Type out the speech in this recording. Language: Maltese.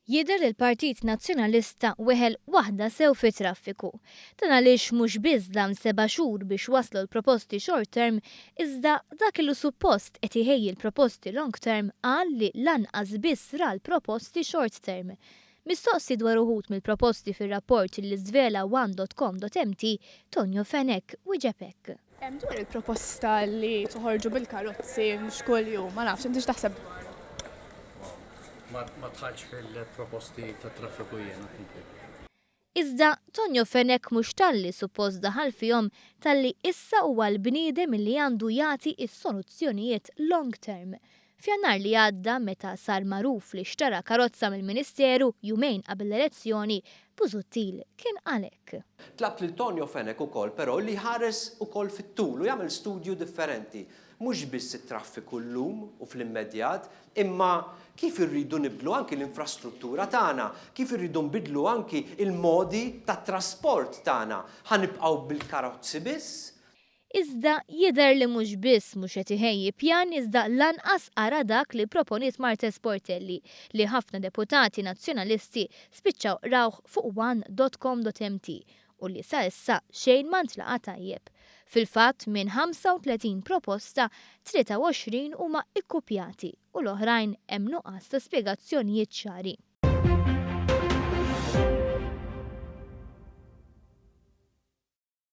Jidher li l-Partit Nazzjonalista weħel waħda sew fit-traffiku. Dan għaliex mhux biss dam seba' xhur biex waslu l-proposti short term iżda dak li suppost qed iħejji l-proposti long term qal li lanqas biss ra l-proposti short term. Mistoqsi dwar uħud mill-proposti fir-rapport li żvela one.com.mt, Tonio Fenech wieġeb hekk. Hemm dwar il-proposta li toħorġu bil-karozzi mhux kuljum, ma nafx, inti x'taħseb dwar? Ma dħaltx fil-proposti tat-traffiku jiena. Iżda Tonio Fenech mhux talli suppost daħal fihom talli issa huwa l-bniedem li għandu jagħti s-soluzzjonijiet long term. F'Jannar li għadda meta sar magħruf li xtara karozza mill-Ministeru jumejn qabel l-elezzjoni, Busuttil kien qal hekk. Tlabt lil Tonio Fenech ukoll però li jħares ukoll fit-tul u jagħmel studju differenti. Mhux biss it-traffiku llum u fl-immedjat, imma kif irridu nibdlu anki l-infrastruttura tagħna, kif irridu nbiddlu anki l-modi tat-trasport tagħna. Ħa nibqgħu bil-karozzi biss? Iżda jidher li mhux biss mhux qed iħejji pjan iżda lanqas qara dak li pproponiet Marthese Portelli li ħafna deputati Nazzjonalisti spiċċaw qrawh fuq one.com.mt u li sa issa xejn ma ntlaqa' tajjeb. Fil-fatt minn 35 proposta, 23 huma ikkupjati u l-oħrajn hemm nuqqas ta' spjegazzjonijiet ċari.